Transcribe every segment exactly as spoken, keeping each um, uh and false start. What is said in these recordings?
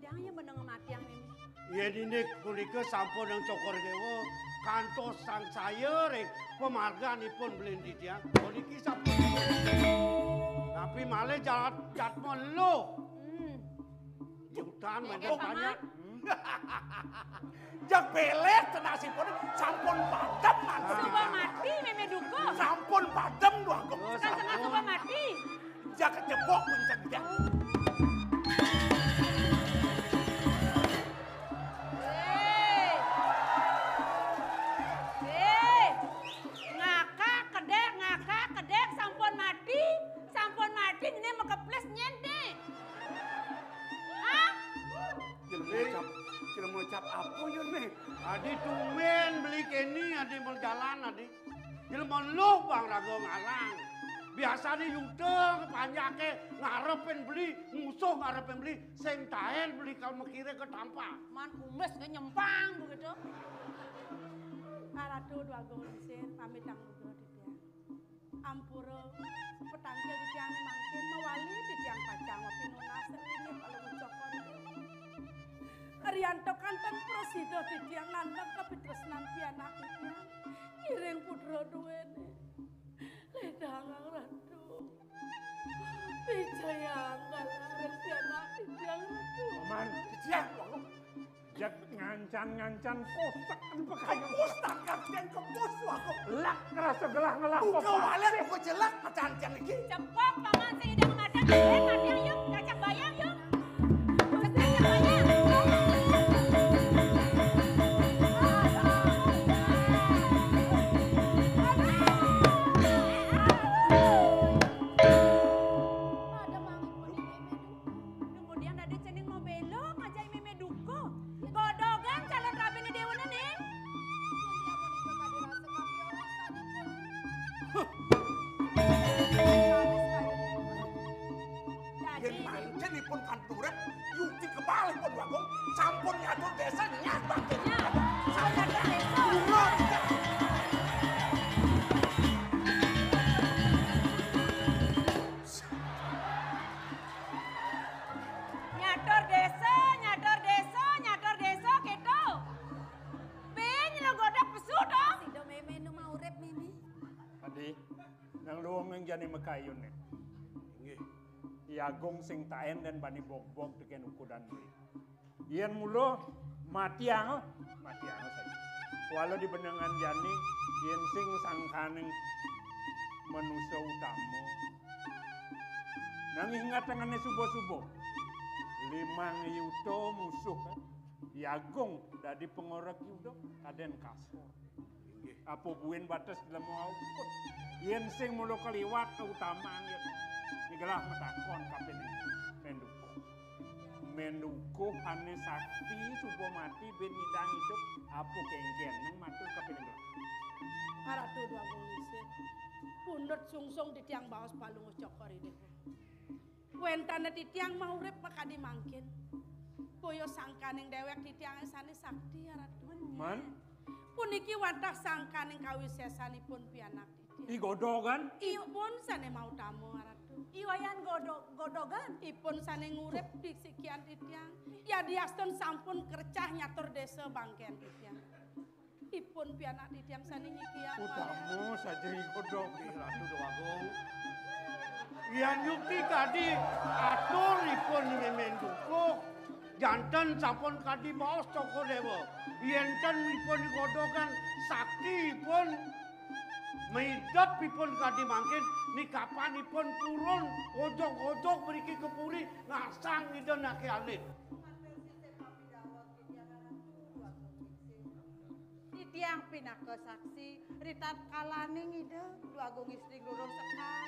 Yang ya meneng mati yang ini. Yén indik punika sampun ring Cokor Déwa kantos sangsaya ring pamarganipun beli titiang. Puniki sampun. Tapi malih jat jatma luh. Hmm. Yutan. Oke, banyak Paman. Banyak. Hmm. Jak beles tenasipun sampun padem, Mas. Suba mati, mémé dukuh. Sampun padem, Dwagung. Oh, kan setengah sampun. Suba mati. Jak kejebok pun cegah. Héi. Héi. Ngakak kedék, ngakak kedék, sampun mati, sampun mati, né makeples nyén né. Hah? Jelema ngucap, jelema ngucap apa, Yun, né? Adi tumbén beli kéné, adi berjalan, adi. Jelema luh bang raga ngalang. Biasané yuta panjaké ngarepin beli, musuh ngarepin beli, sing taén beli kalau makiré ketampah. Man kumis ké nyempang begitu. Aratu Dwagung Lingsir, pamit tang nugra titiang. Ampura petangkil titiang né mangkin mawali titiang pacang mapinunas ring Palungguh Cokor. Rianto kanten prasida titiang nandang kapitresnan pianak titiang. Ngiring putra duéné. Lédangang Ratu. Wijayang galah ring pianak titiang Ratu. Paman, titiang, Wagung. Jeg ngancan-ngancan kosek di pekayu. Kepus tangkap yang kepus, Wagung. Lak rasa gelah ngelah. Buka walet, buka jelek, macam tiang iki. Cepok, Paman, sing idang macan, eh, mati, ayo, cacak bayang, yuk. Cacak bayang. Ada banget, Kemudian dadi cening mau belok aja mémé dukuh. Godogan calon rabiné déwané né. Yén mangkin ipun kan turip, yukti kebalipun Wagung, sampun nyatur désa nyat bangkit. Nyat. Sampun nyatur désa. Nyatur désa, nyatur désa, nyatur désa, kéto. Pin lo godhog pesu to? Sida mémé nu maurip, Mimi. Adi, nang luung ning jani makayun né. Inggih. I Agung sing taén dan bani bogbog tekén ukudan beli. Yén mula matiang, matiang saja. Wala di benengan jani, yén sing sangkaning manusa utama. Nang ingat tangané suba-suba. Limang yuta musuh, kan? I Agung dadi pangorek yuda, kadén kasor. Inggih. Apa buin bates lemu aukut. Yén sing mula kaliwat kautamaan yén. Nigelah matakon kapining méndukuh. Méndukuh ané sakti suba mati bin nyidang idup. Apa kéngkén nang matur kapining gelah. Aratu Dwagung Lingsir. Pundut sungsung titiang baos Palungguh Cokor I Déwa. Wénten titiang maurip makadi mangkin. Boya sangkaning déwék titiang sané sakti, Aratu. Man? Puniki wantah sangkaning kawisésanipun pianak titiang. I Godogan? Ipun sané mautama, Aratu. I Wayan Godo-, Godogan? Ipun sané ngurip di sikian titiang. Yadiastun sampun kercah nyatur désa bangkén titiang. Ipun pianak titiang sané nyikian. Utama saja I Godog. Inggih, Ratu Déwagung. Yan yukti kadi aturipun mémé dukuh, janten sampun kadi baos Cokor Déwa. Yén ten ipun I Godogan sakti ipun, maidep ipun kadi mangkin, nikapan ipun purun ojog-ojog mriki ka puri ngasang Ida Naké Alit. Titiang pinaka saksi, ritatkalaning Ida Dwagung Istri Glurung Sekar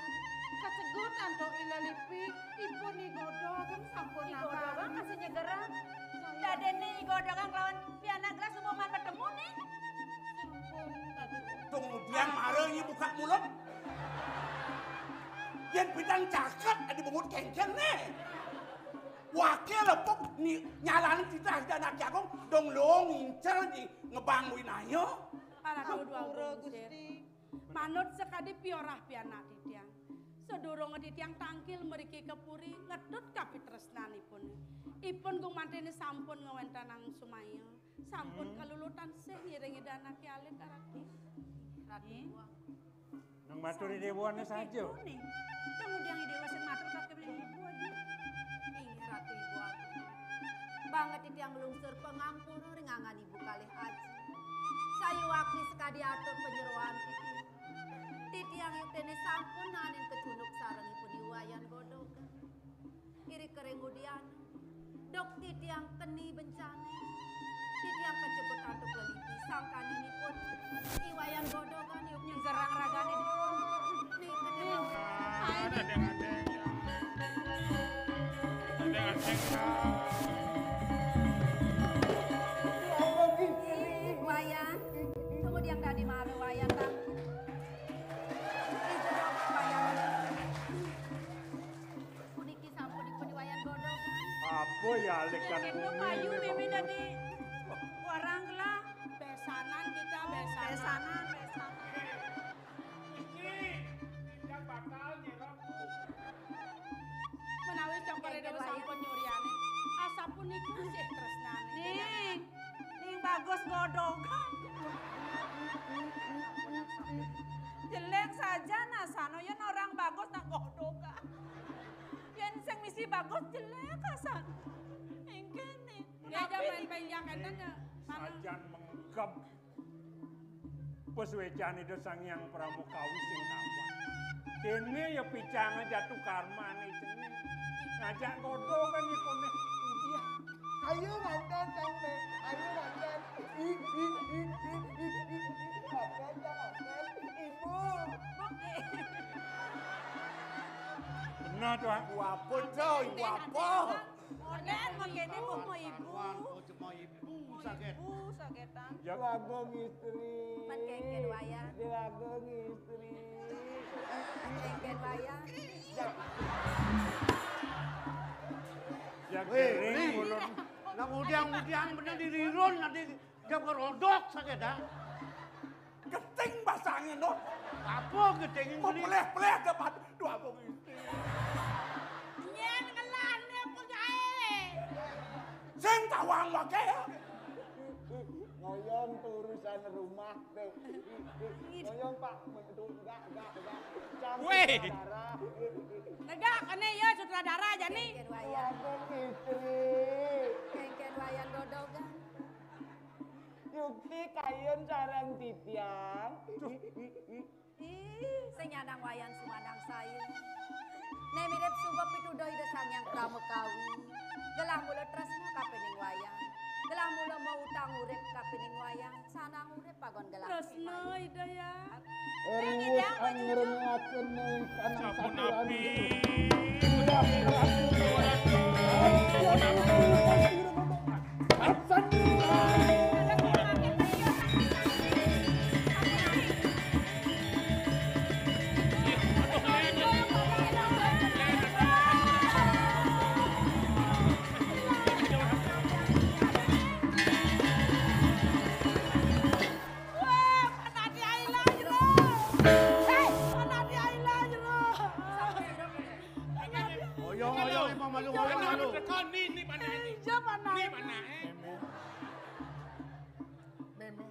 kasegut antuk ila lipi, ipun I Godogan sampun I Godogan nampi. Masih nyegerang. Dadéné I Godogan kelawan pianak gelah suba maan petemu né. Sampun, Ratu. Kemudian mara ieu buka mulut. Yén pidan caket adi bungut kéngkén né. Wakil lepuk ni nyalaning titah Ida Naké Agung, dong luung ngincer di ngebang winaya. Paratu Dwagung Gusti. Manut sakadi piorah pianak titiang. Sadurunga titiang tangkil mriki ka puri, ngetut kapitresnanipun. Ipun Gung Mantrine sampun ngwentenang sumaya. Sampun Hmm. kalulutan sih ngiring Ida Anak Alit, Ratu. Ratu Ih. Buah. Nang maturi Sampun déwané saja. Nih, kemudian Ida Déwa sing matur kakep Ibu aja. Inggih, Ratu Ibu Agung. Banget titiang nglungsur pangampura ring anggan Ibu kalih aji. Sayuwakti sakadi atur panyeroan titiang. Titiang yukténé sampun naenin kecunduk sareng ipun I Wayan Godhogan. Iri kering udiana. Duk titiang keni bencana. Titiang kajebut antuk leliti sangkaning ipun. I Wayan Godhogan yuk nyenggerang ragané dipun. Nih, kene. Ih, Wayan. Kemudian tadi malu Wayan, Bang. Ih, jeruk Wayan. Puniki sampun dipun I Wayan Godhogan. Apa ya, Alik? Yén kéto, payu mémé dadi warang lah. Bésanan kita, bésanan. Bésanan, bésanan. Iki tidak bakal nyerok. Menawi Cokor Ida sampun nyuriané, asapunika sih tresnané. Ning, ning Bagus Godhogan. Jelek saja nasana, yén orang bagus nak Godhogan. Yén sing misi bagus jelek asan. Inggih nih. Ya, aja main penjak enten ya. Sajan menggem. Pasuécan Ida Sang Hyang Pramukawi sing tawang. Kéné ya picang jatuh karmané jeneng. Ngajak Godhogan ikoné. Iya. Ayo mantan sampai. Ayo mantan. Ih, ih, ih, ih, ih, ih, ih. Mantan, mantan. Ibu. Bener tuh, ah. Ibu apa, Cok? Ibu apa? Onen mangkéné, Bu, mau Ibu. Anuan, oh, cuma Ibu saget. Ibu sagetan. Ya. Lagu istri. Man kéngkén Wayan. Di lagu istri. Man kéngkén Wayan. Ya. Ya, Wéh, kering Ri. Ulun. Nang udiang-udiang bener dirirun nanti dia kerodok saget, dah. Geting basangé, Nur. Apa geting ini? Peleh-peleh dapat dua bungis. Nyén ngelahné apa gaé? Sing tawang waké. Ngoyong tuh urusan rumah tuh. Ngoyong, Pak, mentu enggak, enggak, enggak. Campur Wéh. Sutradara. Negak kéné ya sutradara jani. Kéngkén Wayan. Waduh, istri. Kéngkén Wayan Godhogan. Yukti kayun sareng titiang. Ih, sing nyandang Wayan sumandang saya. Né mirip suba pituduh Ida Sang Hyang Pramakawi. Gelah mula tresna kapining Wayan. Gelah mula mautang urip kapining Wayan. Sanang urip pagon gelah. Tresna, Ida ya. Riwut angrengaken ingkang sampun sakurang api. Wah, anak dia ilang, Jero. Hei, anak dia ilang, Jero. Oyong, oyong, Imam Malu, oyong, Malu. Ni, ni mana ni? Siapa, Nak? Ni mana, eh? Mémé. Mémé.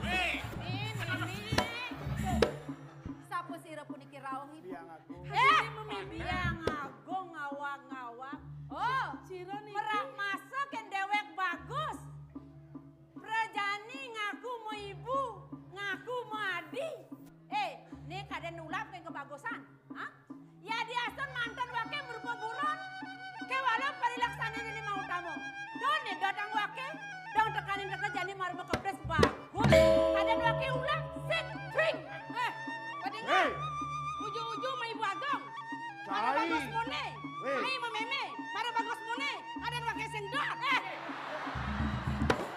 Wéh. Ni, Mémé. Sapa sira puniki rauh, Ibu? Biang Agung. Eh, Biang Agung ngawag-ngawag. Oh, sira niki merak masa kén déwék bagus. Prajani ngaku mo ibu, ngaku mo adi. Eh, né kadén nulap kén kebagusan, ha? Yadiastun manten waké marupa buron, kéwala parilaksanané limang utama. Dong né dotang waké, dong tekaning teka jani marupa kepres bagus. Kadén waké ulah sing tring. Eh, padinga. Hei. Uju-uju ma ibu agung. Ada bagus mone. Hei. Ai ma mémé, ada bagus mone. Kadén waké sing dot. Eh.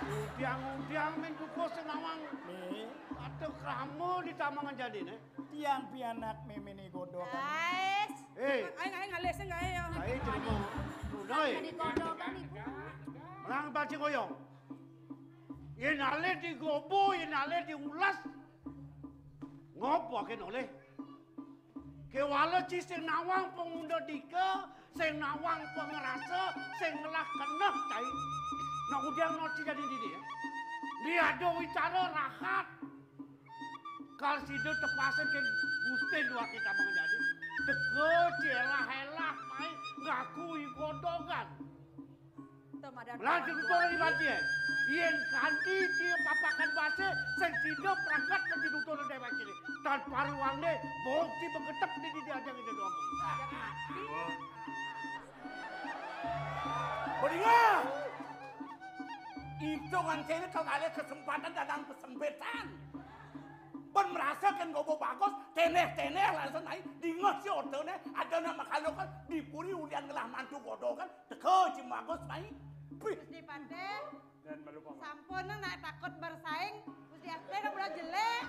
Udiang-udiang mén duka sing nawang. Né. Ada krama di tamangan jani né. Tiang pianak méméné Godhogan. Ais. Eh. Aing, aing alih sing gaé ya. Aing jelema. Dunoi. Jadi Godhogan, Ibu. Melang bajing oyong. Yén alih digobo, yén alih diulas. Ngopo akén olih? Kéwala ci sing nawang pangundadika, sing nawang pangrasa, sing ngelah keneh cai. Nah, udiang no ci dadi dini ya. Diada wicara rahat. Kal sida tepasa kén Gusti duake tabang jadi. Teka ci elah-elah mai ngaku i godogan. Temadan. Lan pawan tutur di batie. Yén kanti ci papakan base, sing sida pragat mesti tutur dewek ini. Tan paruwangné bokti begetep di di diajang ida doang. Jadi, Badinga! Itungan kene kekalih kesempatan dadang kesempitan. Pun merasa kén gobo bagus, teneh-teneh langsung naik, dingeh si otone, ada nama kalukan, dipuri ulian ngelah mantu godogan, teka ci bagus mai. Wih. Gusti Patih. Dan malu paman. Sampun nak takut bersaing, Gusti Aspen udah jelek.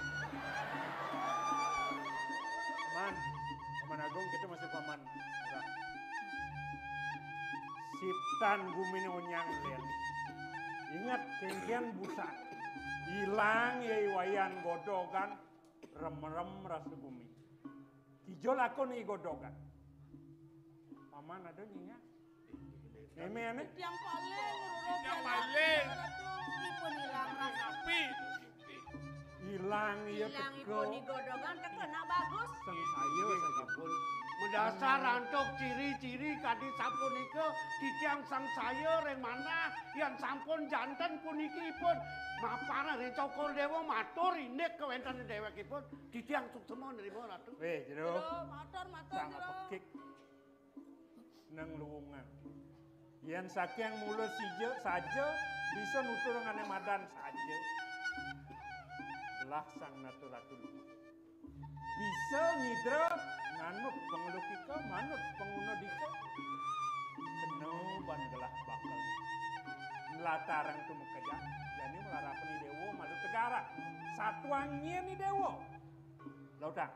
Paman, Paman Agung, kita masih paman. Udah. Siptan gumine onyang lian. Ingat, kengkian busan. Ilang ya iwayan godogan, rem-rem rasa gumi. Kijol aku nih godogan. Paman ada nyinga. Meme ane? Tiang paling, Roro. Tiang paling. Ratu, ipun ilang rasa. Tapi ilang iya ilang teka. Ipun di godogan teka nak bagus. Sangsaya saja pun. Medasar antuk ciri-ciri kadi sapunika, titiang sangsaya ring manah, yan sampun janten puniki ipun. Maparang ring Cokor Dewa matur indik kawenten dewekipun. Titiang suksema nrima, Ratu. Weh, Jero. Jero, matur, matur, sang Jero. Apekik. Nang luwungan. Yén saking mula sija saja bisa nuturang ané madan saja. Lah sang nata ratu luwung. Bisa nyidra nganut panglukika, manut pangunadika. Kena ban gelah bakal. Nlatarang tumekajan, jani malarapan i déwa malu tegarang. Satuang nyén i déwa. Lautang.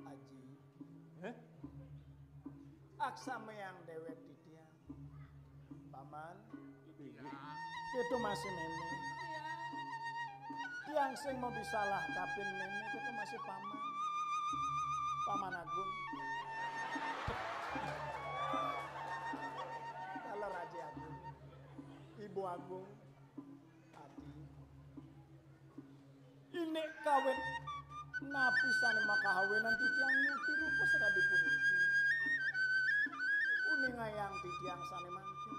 Aji. Heh? Aksamayang déwék titiang. Paman. Iya. Kéto masih mémé. Iya. Tiang sing mau disalah kapin mémé, kéto masih paman. Paman Agung. Kala Raja Agung. Ibu Agung. Adi. Inik kawit napi sané makahawinan titiang nyuti rupa sakadi puniki. Uningayang titiang sané mangkin.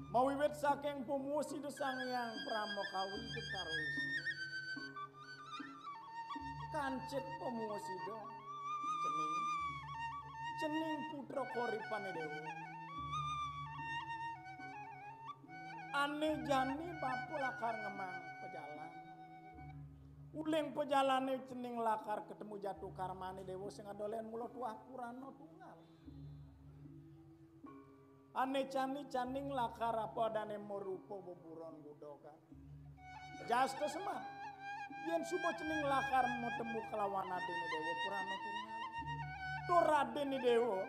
Mawiwit saking pamuwa Ida Sang Hyang Pramakawi Betara Wisnu. Kancit pamuwa Ida. Cening. Cening putra koripané déwa. Ané jani bapa lakar ngemang pajalan. Uling pajalané cening lakar ketemu jatu karmané déwa sing ada lén mula tuah purana tunggal. Ané jani cening lakar apa adané marupa beburon godogan. Jasta semar. Yén suba cening lakar matemu kelawan adiné déwa purana tunggal. Tur adiné déwa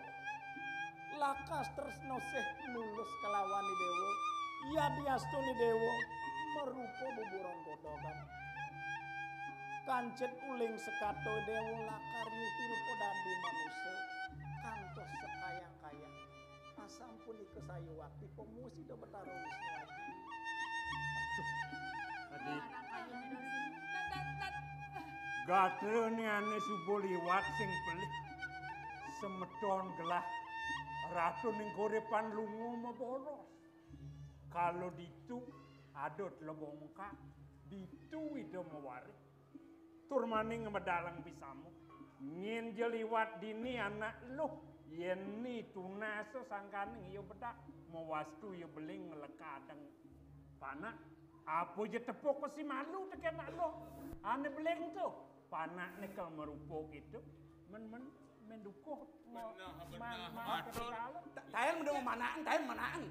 lakas tresna sih nulus kelawan i déwa. Yadiastun i déwa marupa beburon godogan. Kancit uling sekata déwa lakar nyuti rupa dadi manusa kantos sakayang-kayang. Asapunika sayuwakti pamuwa Ida Betara Wisnu Aji. Aduh. Adi. Gatrané ané suba liwat sing pelih. Semeton gelah ratu ning korepan lunga maboros. Kala ditu ada telebongkak, ditu Ida mawarih. Tur maning ngemedalang pisama. Nyén ja liwat dini anak luh, yén ni tunasa sangkaning iya bedak, mawastu iya beling nglekadang panak. Apa ja tepuk si malu tekén anak luh. Ané beling to, panakné kal marupa kéto. Men-men, men dukuh. Beneh, beneh, matur. Ta-, taén meda manaken, taén manaken.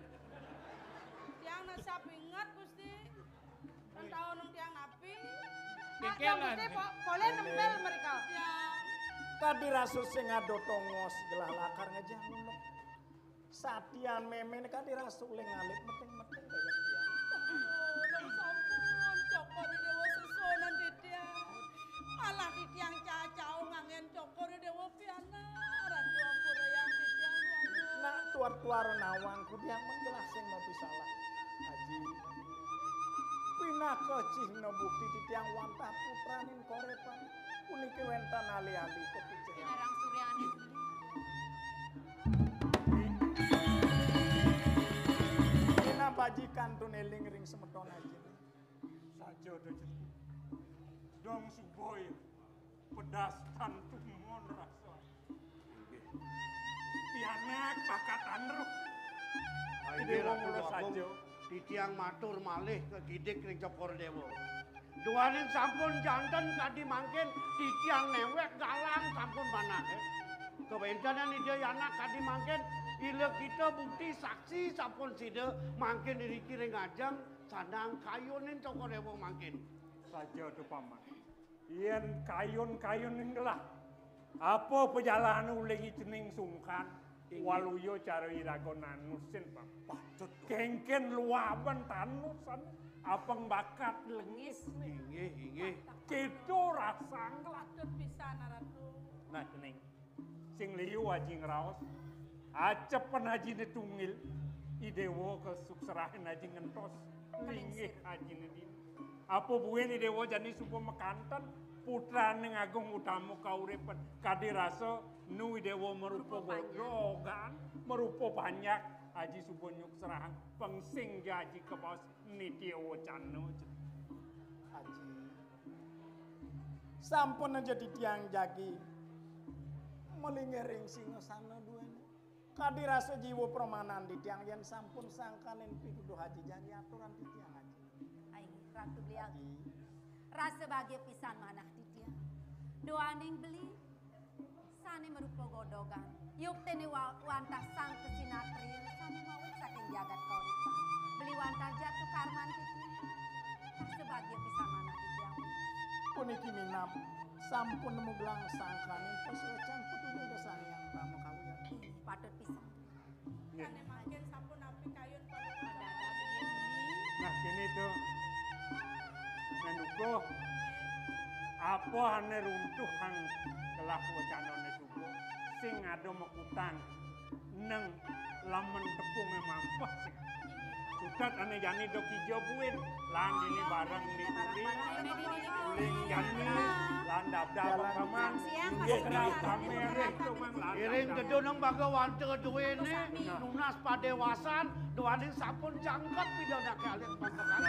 Tiang nesap inget, Gusti. Kan tau nang tiang napi. Pikir. Gusti, po-, polih nempel mereka. Tiang. Kadi rasa sing ada tongos gelah lakar ngejang unek. Satian mémé kadi rasa uling ngalih meting-meting déwék tiang. Aduh, dong sampun, cokor di déwa sesuunan titiang. Malah titiang Tuara nawang kudiang menggelah sing mapisalah. Aji. Pinaka cihna bukti titiang wantah putraning korepan. Puniki wénten alih-alih kepicehan. Pinarang Suryani. Minab aji kantun éling ring semeton aji. Saja to, Jero. Dong suba ya. Pedas tan tumon rasa. Inggih. Pianak bakat anruh. Ah, inggih, Déwa Ratu mula Agung. Saja. Titiang matur malih kegidik ring Cokor Déwa. Duaning sampun janten kadi mangkin titiang néwék galang sampun manah, eh. Kawéntenan Ida Yanak kadi mangkin ila kita bukti saksi sampun sida mangkin iriki ring ajeng sandang kayunin Cokor Déwa mangkin. Saja to, Paman. Yén kayun-kayun ning gelah. Apa pajalan uling cening sungkan? Inggih. Waluya cara iraga nanusin, Pak. Patut. Kéngkén luaban tanusan. Apang bakat lengis nih. Inggih, inggih. Kéto rasang gelah. Patut pisan, Ratu. Nah, cening. Sing liu aji ngraos, acepen ajiné tunggil, I Déwa kasukserahin aji ngentos, linggih ajiné dini. Apa buin I Déwa jani suba makanten, putraning agung utama kauripan, kadi rasa nu I Déwa marupa godogan, marupa panjak, aji suba nyukserahang, pang sing ja aji kabaos nitya wacana. Aji. Sampun aja titiang jagi malinggih ring singasana duéné. Kadi rasa jiwa pramanan titiang yén sampun sangkaning pituduh aji jagi aturan titiang aji. Ai, Ratu Belial. Aji. Rasa bagia pisan manah titiang. Duaning beli sané marupa godogan. Yuktiné wa-, wantah sang kasinatria sané mawit saking jagat kauripan. Beli wantah jatuh karman titiang. Rasa bagia pisan manah titiang. Puniki minab sampun nemu gelang sangkaning pasuécan pituduh Ida Sang Hyang Rama Kawian. Ih, patut pisan. Nggih. Sané mangkin sampun nampi kayun paduka. Nah, kéné to. Nén dukuh, apa ané runtuhang gelah wacanané suba? Sing ada makutang neng lamun tepungé mampah sing. Sudat ané jani da kija buin, lan dini bareng di puri, uling jani, lan dabdab paman, inggih kerap kami arih tumang lan. Iring dabdab. Dedonang bagawan duéné, nunas padéwasan, duaning sampun jangkep pidanaké alit pantekan.